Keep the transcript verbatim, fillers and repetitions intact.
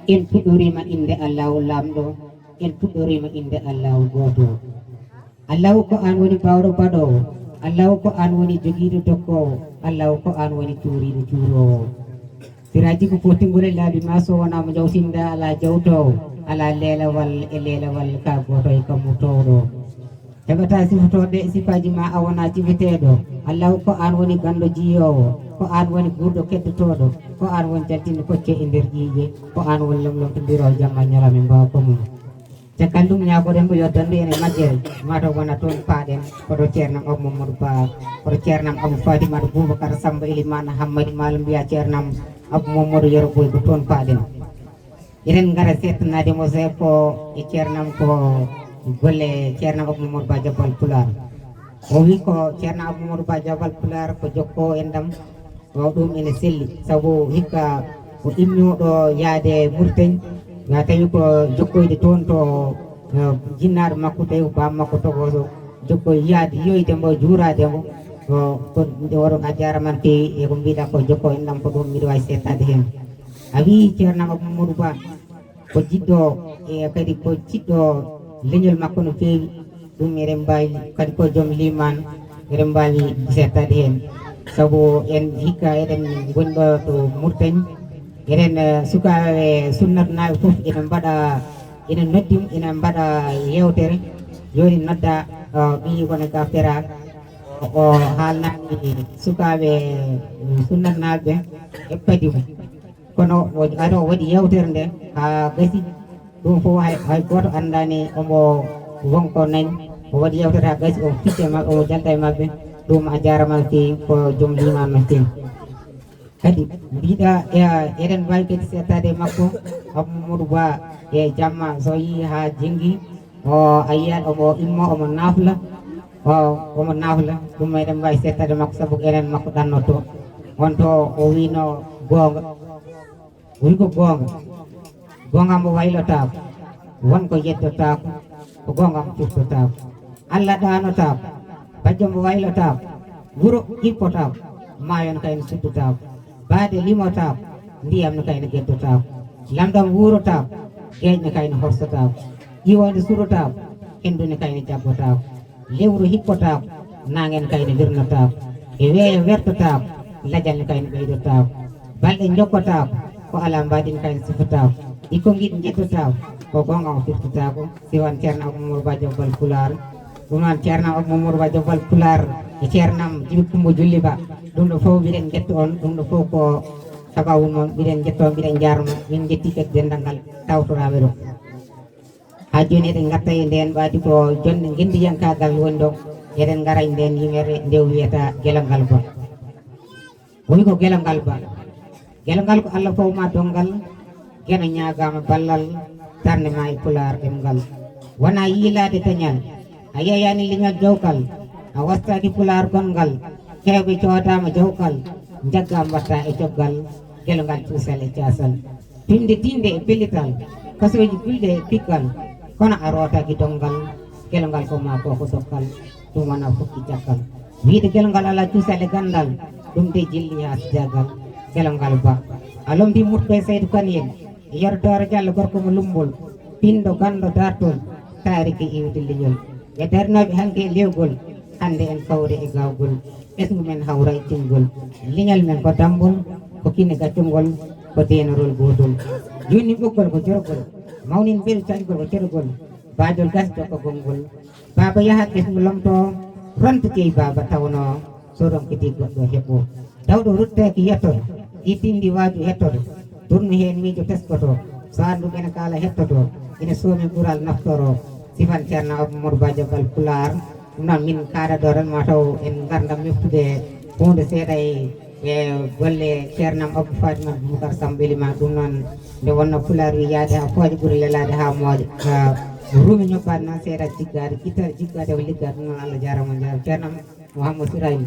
En puɗɗoriima innde Allaahu Laamɗo, en puɗɗoriima innde Allaahu gooto. Allaahu ko aan woni baawɗo baɗoowo, Allaahu ko aan woni jogiiɗo dokkoowo, Allaahu ko aan woni tuuriiɗo tuuroowo. Siraaji ko foti ngure laabi ma so wonaa mo jawtinda alaa jawtoowo, alaa leelawal e leelawal ka gooto e kammu toowɗo. Heɓataa sifotooɗo e sifaaji ma a wonaa cifeteeɗo. Allaahu ko aan woni ganndo jiyoowo, ko aan woni guurɗo keddotooɗo, ko aan woni jaltinɗo kocce e nder ƴiiƴe, ko aan woni lomlomtondiroowo jamma ñalawma e mbaawka mum. Caggal ɗum ñaagoɗen ko yo danndu en e majjere, mataw wona toon paaɗen, koto ceernam Abou Mamadou Ba, koto ceernam Abou Fatimata Boubacar Samba Elimane Hammadi Maalo mbiya ceernam Abou Mamadou Yero Boy ko toon paaɗen. Eɗen ngara settanaade mo se ko e ceernam ko golle ceernam Abou Mamadou Ba Jabbal Pulaar. O wi ko ceernam Abou Mamadou Ba Jabbal Pulaar ko jokko en ɗam. O ɗum ene selli sabu hikka o immiɗo yaade Murtani, ma tawi ko jokkoyde toon to eh, jinnaaɗo makko tawi ko baam makko togoso jokkoy yaade yiyoyde mbo juuraade mbo. Ko ko nde oɗon a jaaraman feewi e ko mbiɗa ko jokko en ɗam ko ɗum mbiɗo wawi settaade heen. A wi ceernam Abou Mamadou Ba ko jiɗɗo e kadi ko jiɗɗo leñol makko no feewi. Ɗum eɗen mbaawi kadi ko joom liman eɗen mbaawi settaade heen sabu en hikka eɗen ngoni ɗo to Murtani eɗen eh, sukaaɓe sunnatnaaɓe fof ene mbaɗa ene noddi ene mbaɗa yewtere. Jooni nodda ɓiyi wona ga fera o haalnani sukaaɓe sunnatnaaɓe ɓe e padi mum. Kono o ari o waɗi yewtere nde haa gasi. Ɗum fof hay hay gooto anndani omo wonko nani. O waɗi yewtere haa gasi o fitte maɓɓe omo jalta e maɓɓe. Ɗum a jaarama feewi ko joom liman no feewi. Kadi mbiɗa eɗen mbawi kadi settade e makko Abou Mamadou Ba e jamma so yii haa jenngi o a yiyat omo immo omo nafla. O omo nafla ɗum eɗen mbawi settade e makko sabu ko enen makko ɗannotto. On to o wino goonga. Wi ko goonga. Goonga mbo waylotaako won ko yeddotaako. Ko goonga mbo firtotaako. Allah ɗaanotaako. Bajjo mbo waylotaako. Wuro ippotaako. Maayo no kayno suddotaako. Baade limotaako. Ndiyam no kayno geddotaako. Lamɗam wuurotaako. Geeƴ no kayno horsotaako. Iwonde surotaako. Henndu no kayno jaggotaako. Lewru hippotaako. Naange no kayno wirnotaako. E weeyo wertotaako. Lajal no kayno ɓeydotaako. Balɗe njokkotaako. Ko alaa mbaadi no kayno sifotaako. Ɗi konngiɗi njettotaako. Ko goonga o firtotaako. Siwan ceerno Aboumamour Ba Jobbal Pulaar. Ɗum noon ceerno Aboumamour Ba Jobbal Pulaar e ceernam Jibi Kumba Julli Ba. Ɗum ɗo fof mbiɗen njetto on. Ɗum ɗo fof ko sababu noon mbiɗen njetto on mbiɗen njaarma. Min njetti kadi denndangal tawtoraaɓe ɗo. Haa jooni eɗen ngatta e ndeen ɓaadi ko jonnde ngenndiyankaagal woni ɗo. Eɗen ngara e ndeen yimere nde o wiyata Gelongal Ba. O wi ko Gelongal Ba. Gelongal ko Allah fof ma donngal. Geno ñaagaama ballal. Darnde ma e Pulaar ɗemngal. Wona yiilaade dañal. A yeeyaani leñol jawkal. A wastaaki Pulaar gonngal. Heewɓe coodaama jawkal. Njaggaama watta e coggal. Gelongal cuusal e caasal. Pimde diinde e pellital, kasooji gulɗe e piggal, kono a rootaaki donngal. Gelongal ko maa ko ko dokkal, ɗum wona fukki caggal. Wiyde gelongal alaa cuusal e ganndal, ɗum de jilli haa sijaagal. Gelongal Ba, a lomtii Murto e Saydu Kan en, e Yero Dooro Jallo gorko mo Lummbol, pinɗo ganndo daartol, taariki iwde leñol. Ɓe darnooɓe hanki e lewgol, hannde en kawri e gawgol. Ɓesngu men hawra e tingol. Leñol men ko dammbol, ko kine gaccungol, ko deenorol gootol. Yunni ɓoggol ko jorgol, mawnin mbeɗu cañgol ko corgol. Baajol gas jokka gonngol. Baaba yahat ɓesngu lomto, ronto jeyi baaba tawno, so ronkiti goɗɗo heɓo. Tawɗo ruttaaki yettoto, ɗi tindi waaju hettoto. Durno heen miijo teskoto, so anndu ɓena kaala hettoto. Ina soomi ɓural naftoro, sifan ceerno Abou Modou Ba Jobbal Pulaar. Ɗum noon min kaada ɗo tan mataw en ngardam moftude huunde seeɗa e e golle ceernam Abou Fatimata Boubacar Samba Elimane. Ɗum noon nde wonno Pulaar wi yaade haa fooƴa ɓuri lelaade haa mooƴa. Rumi ñobbaade noon seeɗa jiggaade itta jiggaade ko liggaade. Ɗum noon Allah jaarama on jaarama ceernam Mouhamadou Sourayli.